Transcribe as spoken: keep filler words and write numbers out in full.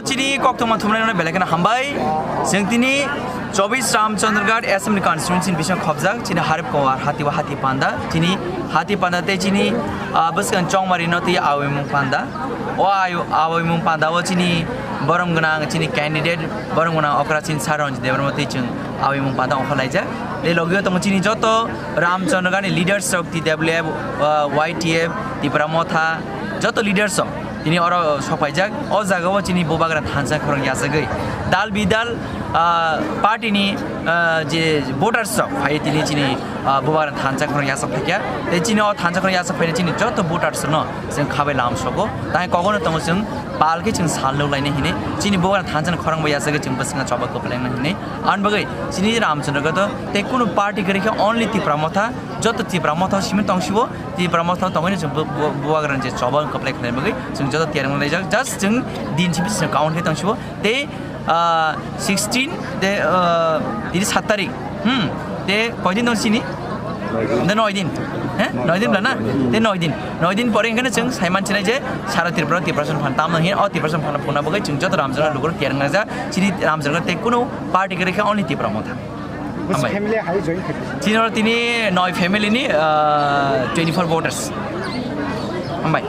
Chini koktwma thumnaino belai kheno hambai. Chwng tini chobis Ramchandraghat Assembly Constituency ni bising khobjak, chini Harip Kowar, Hati wa Hati Panda, chini Hati Panda tei chini, ah, bwskang Chongmari no tei Aoimung Panda. O ayo-, Aoimung Panda o chini borom gwnang, chini candidate borom gwnang okra chini Sir Ranjit Debbarma tei chwng Aoimung Panda ongkhorlaijak. Tei logio tongo chini joto Ramchandraghat ni leaders rok, T W F, ah, Y T F, Tipra Motha, joto leaders rok. Tini oro sokpaijak, o jagao chini bubagra thansa khorang yachagwi dal bidal, ah, party ni, ah, je voters rok phai tini chini, ah, bubagra thansa khorang yachak phaikya. Tei chini o thansa khorang yachak phaina chini joto voters no chwng khabai lam sogo. Tai kogono tongo chwng pal khe chwng sal nuk laina hinwi chini bubagra thansa khorang bai yachagwi chwng bwskango choba kwplengna hinwi. Ani bagwi chini Ramchandraghat tei kunu party kwrwi khe only Tipra Motha, joto Tipra Motha simi tongsibo. Tipra Motha tongwi chwng bu-, bu-, bubagrani je choba kwplai khlaina bagwi chwng joto tiyar wng laijak. Just chwng din simi chwng count khe tongsibo. Tei, ah, sixteen, tei, ah, tini sat tarik. Hmm. Tei koidin tong sini? De noi din. He? Noi din bla na? Tei noi din. Noi din pore hingkhe chwng saiman chinai je sara Tripura, Tipra son phan tamno hin o Tipra son phan phuna bagwi chwng joto Ramchandraghat lugur tiyar wng laijak. Chini Ramchandraghat tei kunu party kwrwi khe only Tipra Motha. Bus Hambai. Family hai join khaidi. Chini oro tini noi family ni, ah, twenty-four voters. Hambai.